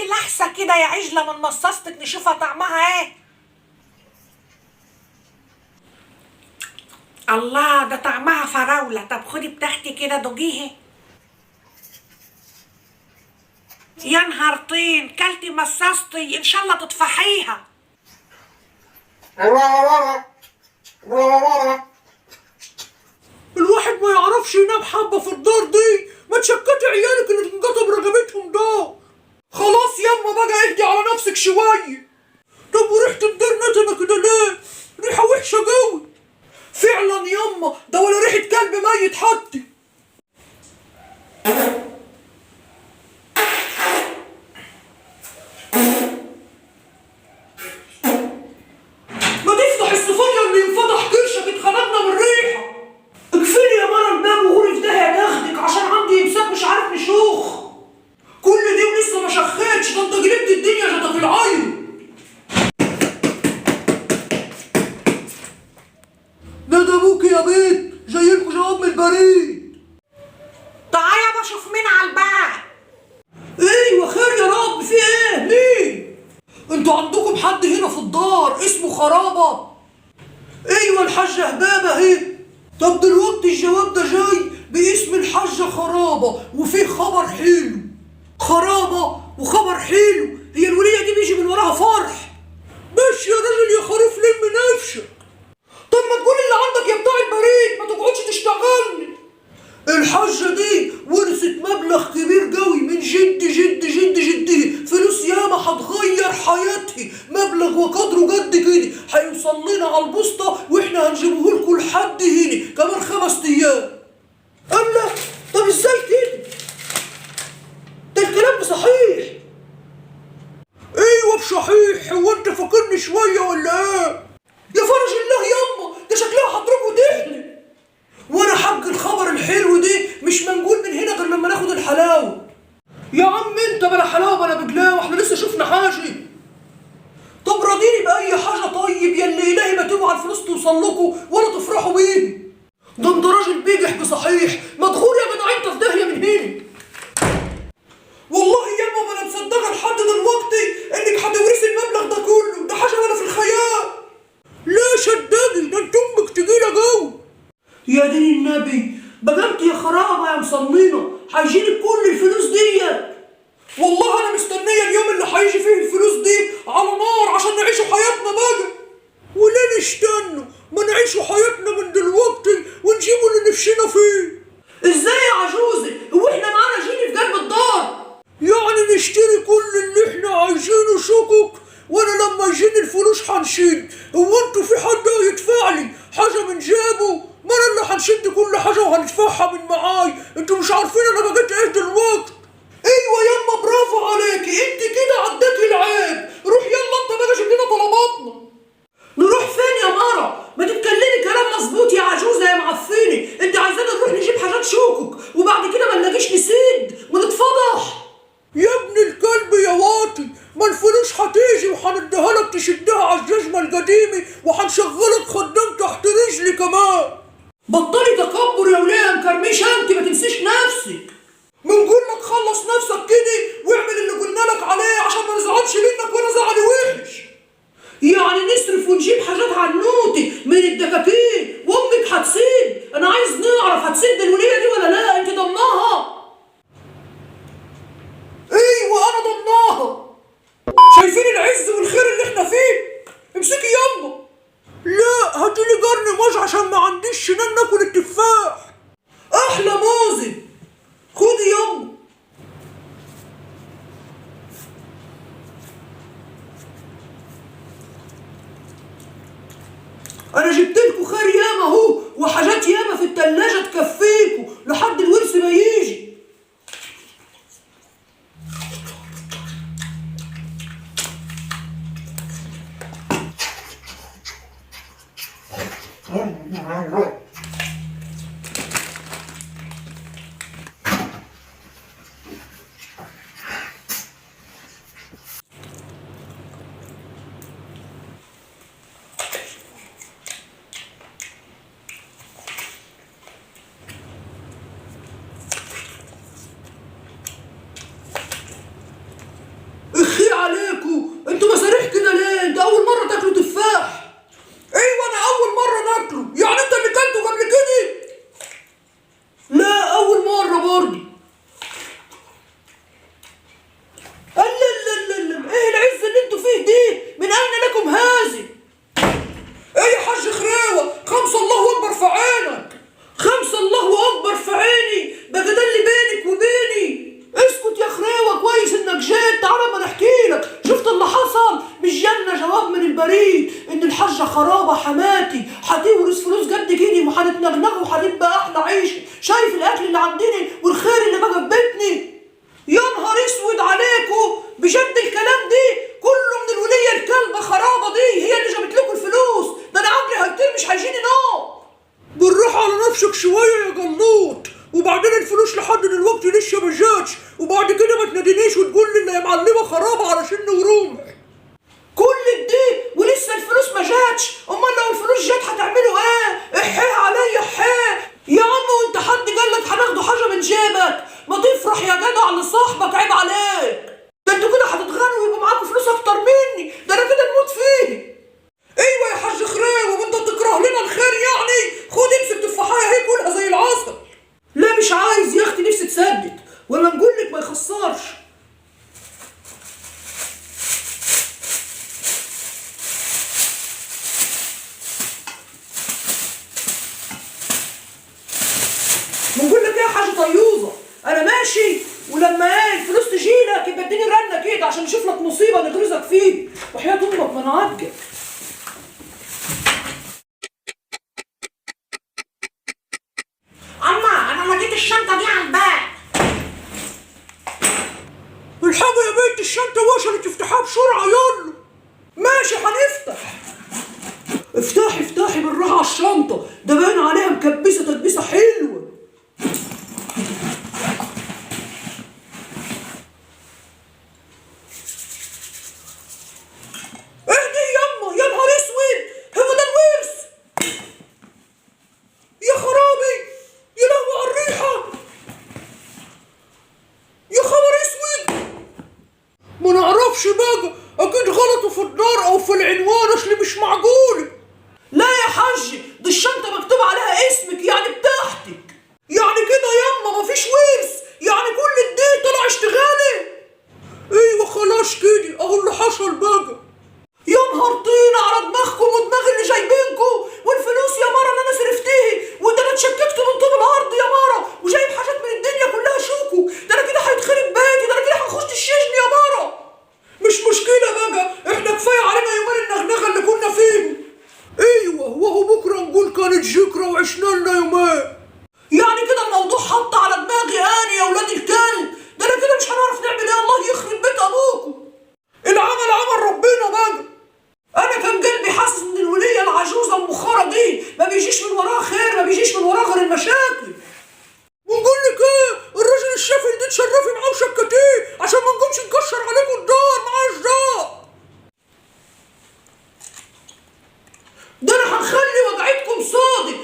لحسة كده يا عجلة من مصاصتك نشوفها طعمها ايه. الله، ده طعمها فراولة. طب خدي بتاعتي كده دوقيها. يا نهار طين، كلتي مصاصتي، ان شاء الله تطفحيها. الواحد ما يعرفش ينام حبة في الدار دي. ما تشكتي عيالك اللي تنقطب رقبتهم ده. خلاص يما بقى اهدي على نفسك شوية. طب وريحة الدار نتنة كده ليه؟ ريحة وحشة قوي فعلا يما، ده ولا ريحة كلب ميت حتى. ما تفتح الصفية اللي ينفضح كرشك، اتخنقنا من الريحة. اقفلي يا مرة الباب وغوري في داهية تاخدك، عشان عندي امساك مش عارف نشوخ. كل دي ولسه ما شخيتش، ده انت جلبت الدنيا جتك العين. ده ابوك يا بيت، جايلكوا جواب من البريد. تعالى يابا شوف مين على الباب. ايوه خير يا رب، في ايه؟ مين؟ انتوا عندكم حد هنا في الدار اسمه خرابة؟ ايوه الحاجة هبابة اهي. طب دلوقتي الجواب ده جاي باسم الحاجة خرابة وفيه خبر حلو. خرابة وخبر حلو، هي الولية دي بيجي من وراها فرح. ماشي يا راجل يا خروف، لم نفسك. طب ما تقول اللي عندك يا بتاع البريد، ما تقعدش تشتغلني. الحاجة دي ورثت مبلغ كبير قوي من جد جد جد جده، فلوس ياما هتغير حياتي، مبلغ وقدره قد كده هيوصل لنا على البوسطة واحنا هنجيبه لكم لحد هنا كمان 5 ايام. الله، طب ازاي كده؟ ده الكلام صحيح؟ ايوه بصحيح، هو انت فاكرني شوية ولا ايه؟ يا فرج الله ياما، ده شكلها هتضرب وتحلم. وانا حق الخبر الحلو دي مش منقول من هنا غير لما ناخد الحلاوة. يا عم انت بلا حلاوة بلا بجلاوه، احنا لسه شفنا حاجة. طب راضيني باي حاجة طيب، يا اللي الهي ما تبقوا على الفلوس توصل لكم ولا تفرحوا بيه. ده انت راجل بيجح بصحيح، ما تغور يا جدع انت في داهية من هنا. والله ياما ما انا مصدقه لحد دلوقتي انك هتورثي المبلغ ده كله، ده حاجة ولا في الخيال. لا شددي، ده انت امك تجيله جوه. يا دين النبي، بجمت يا خرابه يا مصممه، هيجيلك كل الفلوس ديت. والله انا مستنيه اليوم اللي هيجي فيه الفلوس دي على نار عشان نعيشوا حياتنا بقى. وليه نستنوا؟ ما نعيشوا حياتنا من دلوقتي ونجيبوا اللي نفسنا فيه. ازاي يا عجوزي؟ هو احنا معانا جيني في قلب الدار؟ يعني نشتري كل اللي احنا عايزينه شكك، وانا لما يجيني الفلوس هنشد. هو انتوا في حد هيدفع لي حاجة من جيبه؟ ما انا اللي هنشد كل حاجة وهندفعها من معاي. انتوا مش عارفين انا بقيت ايه دلوقتي. ايوه يما برافو عليكي، انت كده عديتي العيب. روح يلا انت بقى جيب لنا طلباتنا. نروح فين يا مرة؟ ما تتكلمي كلام مظبوط يا عجوزة يا معفنة، انت عايزانا نروح نجيب حاجات شوكك وبعد كده ما نلاقيش نسد ونتفضح. يا ابن الكلب يا واطي، ما الفلوس هتيجي وهنديها لك تشدها على الجزمة القديمة وهنشغلك خدام تحت رجلي كمان. بطلي تكبر يا وليه مكرميش، انت ما تنسيش نفسك. بنقول لك خلص نفسك كده واعمل اللي قلنا لك عليه عشان ما نزعلش منك وانا زعلي وحش. يعني نصرف ونجيب حاجات عنوتي من الدكاكين وامك هتسد. انا عايز نعرف هتسد الوليه دي ولا لا، انت ضمناها؟ ايوه انا ضمناها. شايفين العز والخير اللي احنا فيه؟ امسكي يما. لا هاتيلي قرن موز عشان ما عنديش شنان ناكل التفاح. احلى موزة، خدي يما. انا جبت لكم خير ياما اهو، وحاجات ياما في التلاجة تكفيكوا لحد الورث ما يجي. حماتي هتورث فلوس قد كده وهنتنغنغ وهتبقى احلى عيشه، شايف الاكل اللي عندنا والخير اللي بقى في بيتنا. يا نهار اسود عليكم، بجد الكلام دي كله من الوليه الكلبة خرابه دي، هي اللي جابت لكم الفلوس. ده انا عقلي هيطير مش هيجيني نوم. بالراحة على نفسك شوية يا جلوط، وبعدين الفلوس لحد دلوقتي لسه ما جاتش، وبعد كده ما تنادينيش وتقول لي ان يا معلمه خرابه علشان وروح. كل دي ولسه الفلوس ما جاتش؟ امال لو الفلوس جت هتعملوا ايه؟ احيه عليا احيه يا عم. وانت حد قال لك هناخدوا حاجة من جيبك؟ ما تفرح يا جدع لصاحبك، عيب عليك. ده انتوا كده هتتغنوا ويبقى معاكوا فلوس اكتر مني، ده انا كده نموت فيه. ايوه يا حاج خريوه، وانت تكره لنا الخير يعني؟ خد امسك تفاحيه اهي كلها زي العسل. لا مش عايز يا اختي، نفسي تسدد ولا نقول لك ما يخسرش. بنقول لك ايه يا حاجة طيوزه، انا ماشي، ولما ايه الفلوس تجي لك يبقى اديني رنه كده عشان نشوف لك مصيبة نغرزك فيه، وحياه امك ما انا عاجبك. اما انا لقيت الشنطة دي على الباب. الحاجة يا بنت الشنطة وصلت، افتحها بسرعة يلا. ماشي هنفتح. افتحي افتحي بالراحة على الشنطة، ده باين عليها مكبسه تكبيسه حلوة. اهدي يما، يا نهار اسود، هو ده الورث؟ يا خرابي، يا لهوي على الريحة، يا خبر اسود. ما نعرفش بقى، اكيد غلطوا في الدار او في العنوان، اصل مش معقول. لا يا حاج، دي الشنطة مكتوب عليها اسمك يعني بتاعتك. يعني كده يما مفيش ورث، يعني كل الدي طلع اشتغالي. ايوه خلاص كده اهو اللي حصل بقى. يا نهار طينة على دماغكم ودماغ اللي جايبينكم، والفلوس يا مرة اللي انا صرفتيه، وده انا اتشككت من طوب الارض يا مرة، وجايب حاجات من الدنيا كلها شوكو، ده انا كده هيتخرب بيتي، ده انا كده هنخش السجن يا مرة. مش مشكلة بقى، احنا كفاية علينا يومين النغنغة اللي كنا فيهم. ايوه وهو بكرة نقول كانت ذكرى وعشنا لنا يومين. يعني كده الموضوع حط على دماغي انا يا ولاد الكلب، ده انا كده مش هنعرف نعمل ايه، الله يخرب بيت ابوكم. العمل عمل ربنا بقى. انا كان قلبي حاسس ان الوليه العجوزة المخاره دي ما بيجيش من وراها خير، ما بيجيش من وراها غير المشاكل. ونقول لك ايه، الراجل الشافل ده تشرفي معاه وشكتيه عشان ما نقومش نكشر عليكم الدار معاه الجار. ده انا هنخلي وجعتكم صادق